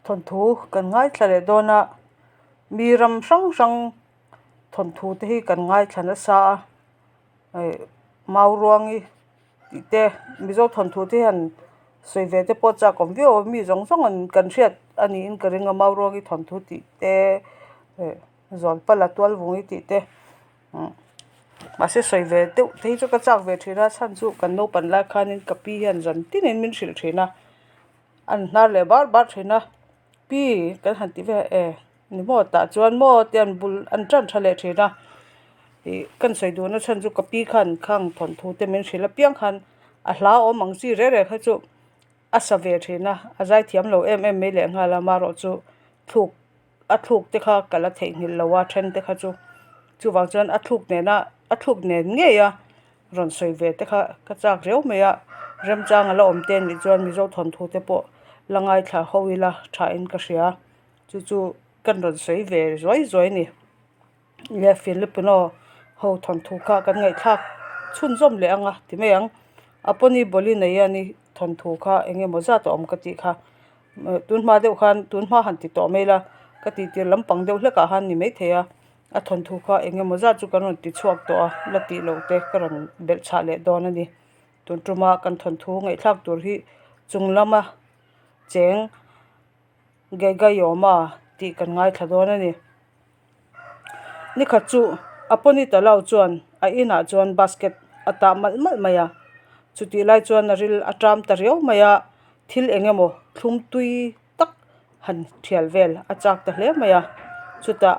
Thawnthu kan ngaithla leh dawn a, mi ram hrang hrang thawnthu te hi kan ngaithla nasa a, ih Mauruangi tih te Mizo thawnthu te hian sawi ve te pawh chak awm viau a, mi zawng zawng an kan hriat a niin ka ring a Mauruangi thawnthu tih te ih Zawlpala Tualvungi tih te umm mahse sawi ve deuh te hi chu ka chak ve thin a chhan chu kan naupan lai khanin ka pi hian zan tinin min hrilh thin a. An hnar leh bar bar thin a, pi kan han ti vel e ni maw tah chuan maw te an bul an tan tha leh thin a, ih kan sawi duhna chhan chu ka pi khan khang thawnthu te min hrilh apiang khan a hla awm ang chi reng reng kha chu a sa ve thin a, a zai thiam lo em em mai leh nghal a amaherawh chu thluk a thluk te kha ka la theihnghilh lo a then te kha chu chuvang chuan a thluk nena a thluk nen ngei a rawn sawi ve te kha ka chak riau mai a remchang a la awm te anih chuan mizo thawnthu te pawh la ngaithla ho ila tha in ka hria chu chu kan rawn sawi ve zuai zuai a ni le Filipino ho thawnthu kha kan ngaihthlak chhunzawm leh ang a ti mai ang a pawni bawli nei a ni thawnthu kha eng emaw zat a awm ka tih kha. Tun hma deuh khan tun hma han ti tawh mai ila ka tih tir lampang deuh hlekah khan ni maithei a a thawnthu kha eng emaw zat chu kan rawn ti chhuak tawh a la tih loh te ka rawn belh chhah leh dawn a ni tun tuma kan thawnthu ngaihthlak tur hi chung lama cheng Gaigaiyawma tih kan ngaithla dawn a ni. Nikhat chu a pawni ta lo chuan a inah chuan basket a tah malh malh mai a, chutih lai chuan a ril a ṭam ta riau mai a, thil eng emaw thlum tui tak han thial vel a chak ta hle mai a, chutah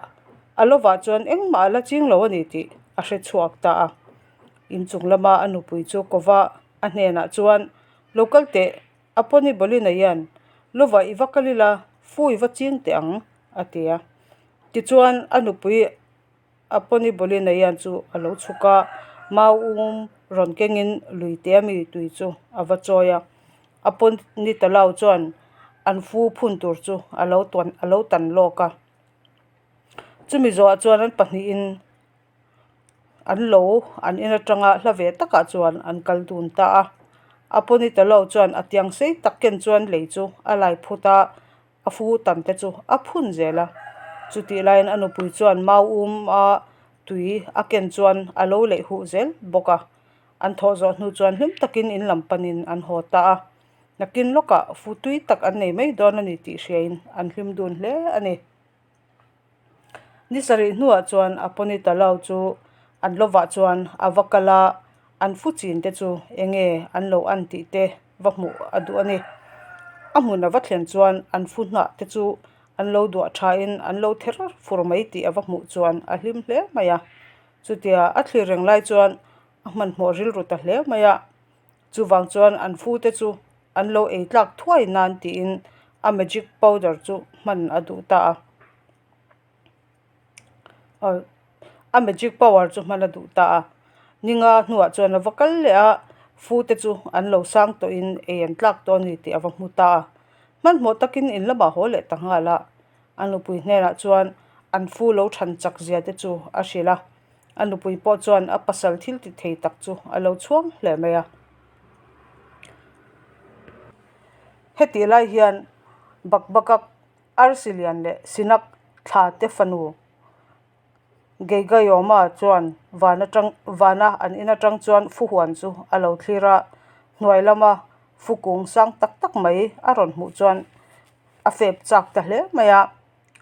a lovah chuan engmah a la ching lo a ni tih a hre chhuak ta a, inchung lama a nupui chu kova a hnenah chuan lo kal teh a pawni bawlina hian lovah i va kal ila fu i va ching teh ang a ti a. Tichuan a nupui a pawni bawlina hian chu a lo chhuk a, mau um rawn kengin lui te ami tui chu a va chawi a. A pawni ta lo chuan an fu phun tur chu a lo tawn a lo tan lawk a. Chumi zawhah chuan an pahnihin an lo an in atanga hla ve takah chuan an kal dun ta a. A pawni ta lo chuan a tiang sei tak ken chuan lei chu a lai phut a. A fu tam te chu a phun zel a, chutih laiin a nupui chuan mau um a tui a ken chuan a lo leih huh zel bawk a, an thawh zawh hnu chuan hlim takin in lam panin an haw ta a, nakin lawkah fu tui tak an nei mai dawn a ni tih hriain an hlim dun hle a ni. Ni sarih hnuah chuan a pawni ta lo chu an lovah chuan a va kal a, an fu chin te chu eng nge an lo an tih te va hmuh a duh a ni. A hmun a va thlen chuan an fu hnah te chu an lo duah thain an lo ther fur mai tih a va hmuh chuan a hlim hle mai a. Chutia a thlir reng lai chuan a hmanhmawh rilru ta hle mai a. Chuvang chuan an fu te chu an lo ei tlak thuai nan tiin a magic powder chu hman a duh ta a. A magic power chu hman a duh ta a. Ninga hnuah chuan a va kal leh a, fu te chu an lo sang tawhin ei an tlak tawh a ni tih a va hmu ta a. Hmanhmawh takin in lamah haw leh ta nghal a. A nupui hnenah chuan an fu lo than chak zia te chu a hrilh a. A nupui pawh chuan a pasal thil ti thei tak chu a lo chhuang hle mai a. Hetih lai hian Bakbakak, Arsi lian leh Sinak thla te fanu Geigaiawma chuan van atang vana an in atang chuan Fuhuan chu a lo thlir a, hnuai lama Fukung sang tak tak mai a rawn hmuh chuan a fep chak ta hle mai a.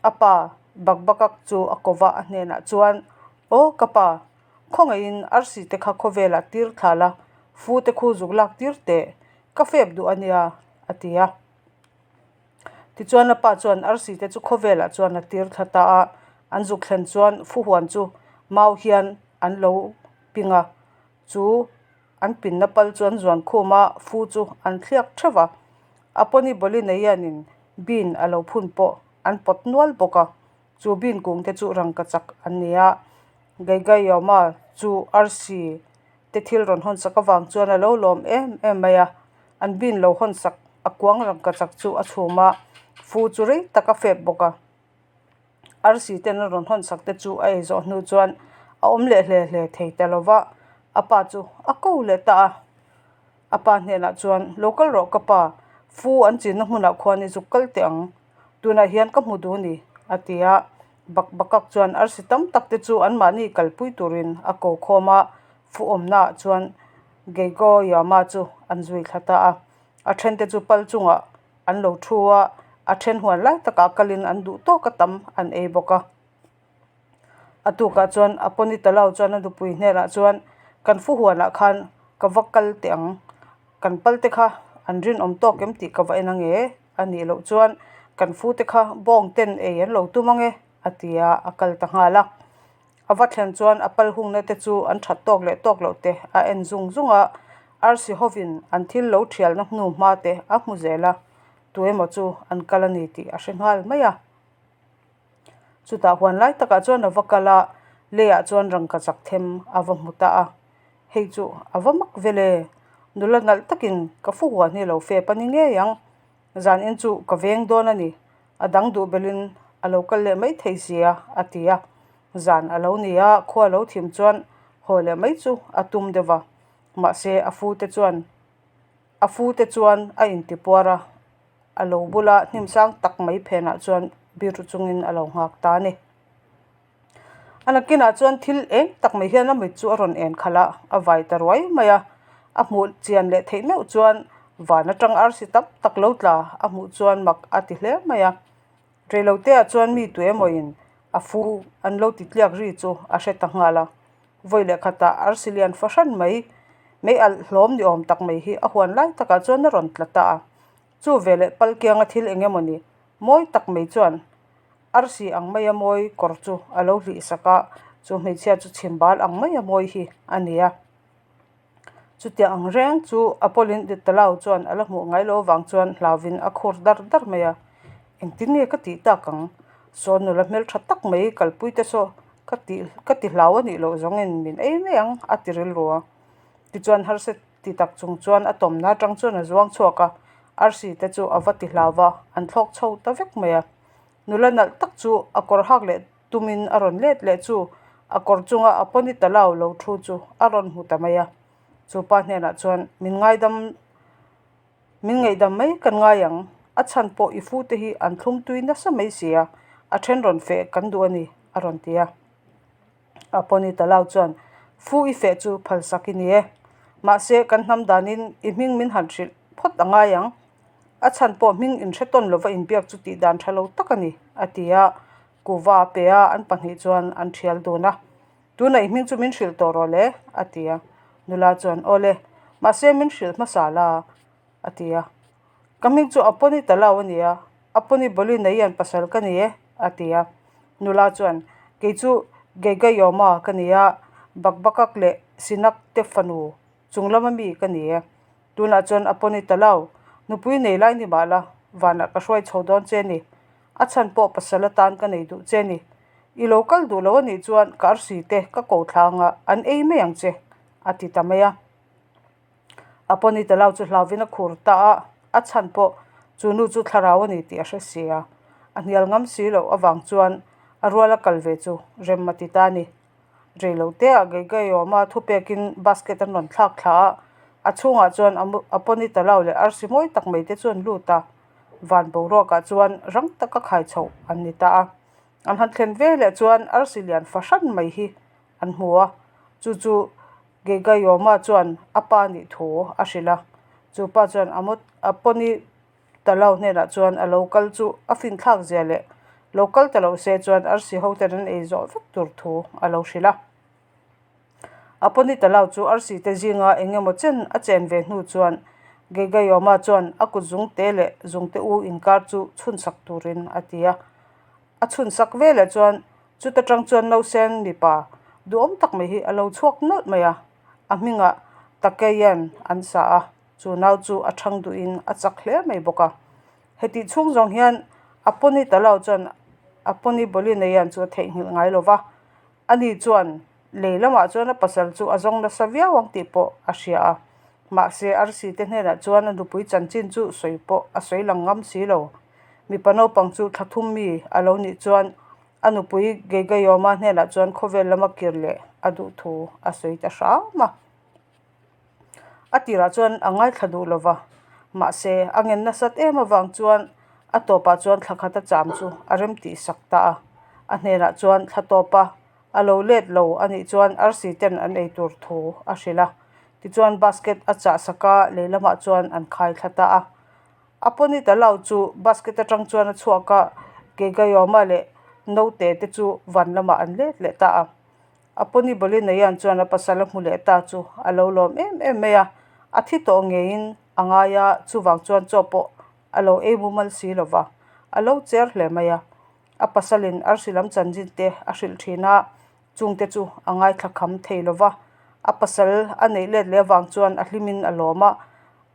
A pa Bakbakak chu a ko va, a hnenah chuan, Aw ka pa, khawngaihin arsi te kha khawvelah tir thla la, fu te khu zuk lak tir teh, ka fep duh a nia, a ti a. Tichuan a pa chuan arsi te chu khawvelah chuan a tir thla ta a, an zuk thlen chuan fu huan chu mau hian an lo ping a, chu an pinna pal chu an zuan khum a, fu chu an thliak theuh va. A pawni bawli nei hianin bean a lo phun pawh an pawt nual bawk a, chu bean kung te chu rangkachak an ni a. Gaigaiawma chu arsi te thil rawn hawn sak avang chuan a lo lawm em em mai a, an bean lo hawn sak a kuang rangkachak chu a chhum a, fu chu rei tak a fep bawk a. Arsi ten a rawn hawn sak te chu a ei zawh hnu chuan a awm leh hle hle thei ta lo va, a pa chu a ko leh ta a. A pa hnenah chuan, Lo kal rawh ka pa, fu an chinna hmunah khuan i zuk kal teh ang. Tunah hian ka hmu duh a ni, a ti a. Bakbakak chuan arsi tam tak te chu anmahni kalpui turin a ko khawm a, fu awmnaah chuan Geigoyama chu an zui thla ta a. A thente chu pal chungah an lo thu a, a then huan lai takah kalin an duh tawk a tam an ei bawk a. A tukah chuan a pawni ta lo chuan a nupui hnenah chuan kan fu huanah khan ka va kal teh ang, kan pal te kha an rinawm tawk em tih ka va en ange a nih loh chuan kan fu te kha bawng ten ei an lo tum ange a ti a, a kal ta nghal a. A va thlen chuan a pal hungna te chu an that tawk leh tawk loh te a en zung zung a, arsi hovin an thil lo thialna hnu hma te a hmu zel a, tu emaw chu an kal a ni tih a hre nghal mai a. Chutah huan lai takah chuan a va kal a, leiah chuan rangkachak them a va hmu ta a, hei chu a va mak vel e, nula nalh takin ka fu huan hi lo fep a ni ngei ang, zan in chu ka veng dawn a ni, a dang duh belhin a lo kal leh mai thei sia a ti a, zan a lo ni a, khua lo thim chuan haw leh mai chu a tum deuh va, mahse a fu te chuan a fu te chuan a intipuar a. A lo bula hnim sang tak mai phenah chuan biru chungin a lo nghak ta a ni. A nakinah chuan thil eng tak mai hian a mit chu a rawn en khalh a, a vai ta ruai mai a. A hmuh chian leh theih meuh chuan van atang arsi tam tak lo tla a hmuh chuan mak a ti hle mai a. Reiloteah chuan mi tu emawin a fu an lo ti tliak ri chu a hre ta nghal a. Vawi leh khatah arsi lian fahran mai, mei alh hlawm ni awm tak mai hi a huan lai takah chuan a rawn tla ta a. Chu veleh pal kianga thil eng emawni mawi tak mai chuan arsi ang maia mawi kawr chu a lo hlih sak a, chu hmeichhia chu chhim bal ang maia mawi hi a ni a. Chutiang ang reng chu a pawlin Talau chuan a la hmuh ngai loh avang chuan hlauvin a khur dar dar mai a, Engtin nge ka tih tak ang? Saw nula hmeltha tak mai kalpui te saw ka tih ka ti hlau a nih loh zawngin min ei mai ang a ti rilru a. Tichuan harsa ti tak chung chuan a tawmna atang chuan a zuang chhuak a, arsi te chu a va ti hlau va, an thlawk chho ta vek mai a. Nula nalh tak chu a kawr hak leh tumin a rawn let leh chu a kawr chunga a pawni ta lau lo thu chu a rawn hmu ta mai a. Chu pa hnenah chuan min ngaidam min ngaihdam mai kan ngai ang, a chhan pawh i fu te hi an thlum tui nasa mai si a, a then rawn feh kan duh a ni a rawn ti a. A pawni ta lau chuan fu i feh chu phalsak i ni e, mahse kan hnam danin i hming min han hrilh phawt a ngai ang. A chhan pawh hming in hre tawn lova inbiak chu tih dan tha lo tak a ni, a ti a. Kuva a pe a, an pahnih chuan an thial dun a. Tunah i hming chu min hrilh tawh rawh le, a ti a. Nula chuan, Aw le, mahse min hrilh hmasa la, a ti a. Ka hming chu Aponi Talau a ni a, Aponi Bawli Naian pasal ka ni e, a ti a. Nula chuan, Kei chu Geigaiawma ka ni a, Bakbakak leh Sinak te fanu chung lama mi ka ni e. Tunah chuan Aponi Talau, nupui nei lai ni mah la, vanah ka hruai chho dawn che ni. A chhan pawh pasal atan ka nei duh che ni. I lo kal duh lo a nih chuan ka arsi te ka ko thlang a, an ei mai ang che, a ti ta mai a. A pawni talau chu hlauvin a khur ta a, a chhan pawh chu nu chu thlarau a ni tih a hre si a, a hnial ngam si loh avang chuan a ruala kal ve chu rem a ti ta a ni. Rei lo te ah Geigai awm a, thupekin basket an rawn thlak thla a, a chhungah chuan a pawni talau leh arsi mawi tak mai te chu an lut a, van boruakah chuan rang taka khai chhoh an ni ta a. An han thlen ve leh chuan arsi lian fahran mai hi an hmu a, chu chu Gegayoma chuan a pa nih thu a hrilh a, chu pa chuan a mawt a pawni Talau hnenah chuan a lo kal chu a finthlak zia leh lo kal ta lo se chuan arsi ho ten an ei zawh vek tur thu a lo hrilh a. A pawni Talau chu arsi te zinga eng emaw chen a chen ve hnu chuan Gegayoma chuan a kut zungte leh zungte u inkar chu chhunsak turin a ti a. A chhun sak veleh chuan chuta tang chuan nausen mipa duhawm tak mai hi a lo chhuak nawlh mai a, a hmingah Takeyan an sa a, chu nau chu a thang duhin a chak hle mai bawk a. Hetih chhung zawng hian a pawni ta lo chuan a pawni bawli neian chu a theihnghilh ngai lo va, ani chuan lei lamah chuan a pasal chu a zawng nasa viau ang tih pawh a hria a, mahse arsi te hnenah chuan a nupui chanchin chu sawi pawh a sawi lang ngam si lo. Mipa naupang chu thla thum mi a lo nih chuan a nupui Geigaiawma hnenah chuan khawvel lama kir leh a duh thu a sawi ta hram a. A tirah chuan a ngaithla duh lo va, mahse a ngen nasat em avang chuan A tawpah chuan thla khat a cham chu a rem tih sak ta a. A hnenah chuan thla tawpa a lo let lo a nih chuan arsi ten an ei tur thu a hrilh a. Tichuan basket a chah sak a, lei lamah chuan an khai thla ta a. A pawni ta lo chu basket atang chuan a chhuak a, Kegayoma leh naute te chu van lamah an let leh ta a. A pawni Bolinayan chuan a pasal a hmu leh ta chu a lo lawm em em mai a, a thi tawh ngeiin a ngai a, chuvang chuan chaw pawh a lo ei mumal si lo va, a lo cher hle mai a. A pasalin arsi lam chanchin te a hrilh thin a, chungte chu a ngaithla kham thei lo va, a pasal a neih let leh avang chuan a hlimin a lawm a,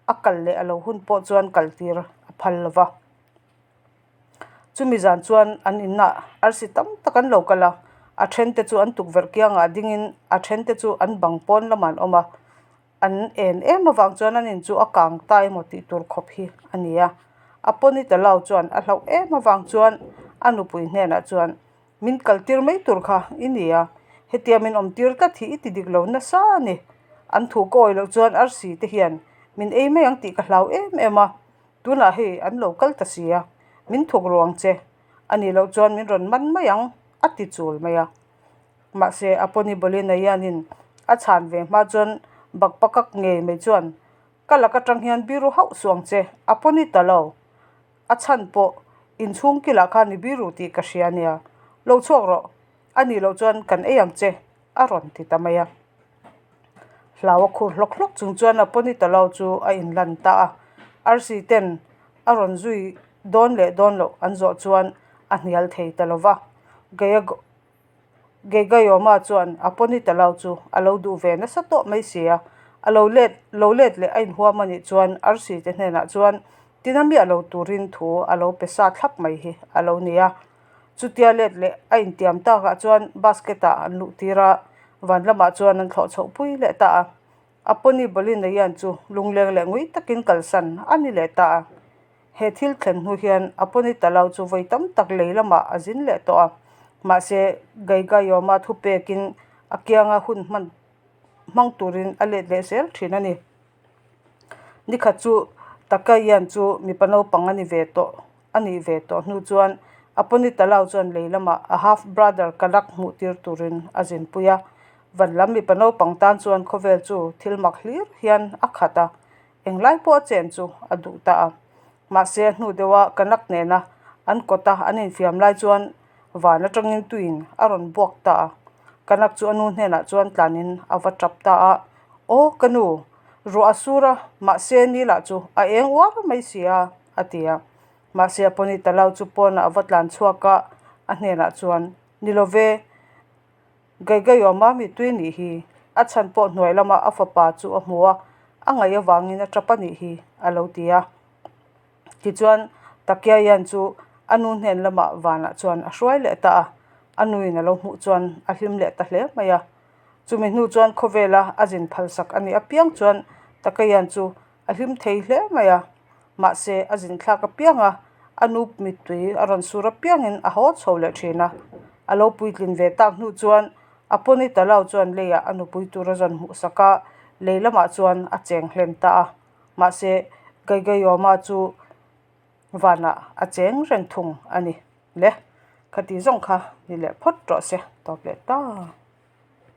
a kal leh a lo hun pawh chuan kal tir a phal lo va. Chumi zan chuan an inah arsi tam tak an lo kal a, a then te chu an tukverh kiangah dingin a then te chu an bang pawn lamah an awm a, an en em avang chuan an in chu a kang ta emaw tih tur khawp hi a ni a. A pawni ta lo chuan a hlauh em avang chuan a nupui hnenah chuan min kal tir mai tur kha i ni a, hetia min awm tir tlat hi i ti dik lo nasa a ni. An thu ka awih loh chuan arsi te hian min ei mai ang tih ka hlau em em a, Tunah hei an lo kal ta si a, min thuk ruang che a nih loh chuan min rawn man mai ang a ti chul mai a. Mahse a pawni Bolina hianin a chhan ve hma chuan bakpakak ngei mai chuan ka lak atang hian biru hauh suang che a pawni ta lo. A chhan pawh inchhung kilah khan i biru tih ka hria nia, lo chhuak rawh a nih loh chuan kan ei ang che a rawn ti ta mai a. Hlau a khur hlawk hlawk chung chuan a pawni ta lo chu a inlan ta a, arsi ten a rawn zui dawn leh dawn loh an zawh chuan a hnial thei ta lo va. Geigaiyawma chuan a pawni ta lo chu a lo duh ve nasa tawh mai si a, a lo let lo let leh a inhuam a nih chuan arsi te hnenah chuan tina miah lo turin thu a lo pe sa thlap mai hi a lo ni a. Chutia let leh a intiam takah chuan basket ah an luh tir a, van lamah chuan an thlawh chhoh pui leh ta a. A pawni Bolina hian chu lungleng leh ngui takin kalsan a ni leh ta a. He thil thlen hnu hian a pawni Talau chu vawi tam tak lei lamah a zin leh tawh a. Mahse, Gaigaiawma thupekin a kianga hun hman hmang turin a let leh zel thin a ni. Nikhat chu Takayan chu mipa naupang a ni ve tawh a nih ve tawh hnu chuan Aponitalau chuan lei lamah a half brother Kalak hmuh tir turin a zinpui a. Van lam mipa naupang tan chuan khawvel chu thil mak hlir hian a khat a, englai pawh a chen chu a duh ta a. Mahse a hnu deuha Kanak nena an kawta an infiam lai chuan van atangin tuiin a rawn buak ta a. Kanak chu a nu hnenah chuan tlanin a va tap ta a, Aw ka nu, ruah a sur a, mahse ni lah chu a eng uar mai si a, a ti a. Mahse a pawni ta lo chu pawnah a va tlan chhuak a, a hnenah chuan, Ni lo ve, Gaigaiawma mittui nih hi, a chhan pawh hnuai lama a fapa chu a hmu a, a ngaih avangin a tap a nih hi, a lo ti a. Tichuan, Takiayan chu a nu hnen lamah vanah chuan a hruai leh ta a, a nuin a lo hmuh chuan a hlim leh ta hle mai a. Chumi hnu chuan khawvela a zin phalsak a nih apiang chuan Takayan chu a hlim thei hle mai a, mahse a zin thlak apiang a, a nu mittui a rawn sur apiangin a haw chho leh thin a. A lo puitlin ve tak hnu chuan a pawni ta lo chuan leiah a nupui tur a zawn hmuhsak a, lei lamah chuan a cheng hlen ta a. Mahse, Gaigaiawma chu vanah a cheng reng thung a ni le. Khati zawng kha ni leh phawt rawh se tawp leh ta.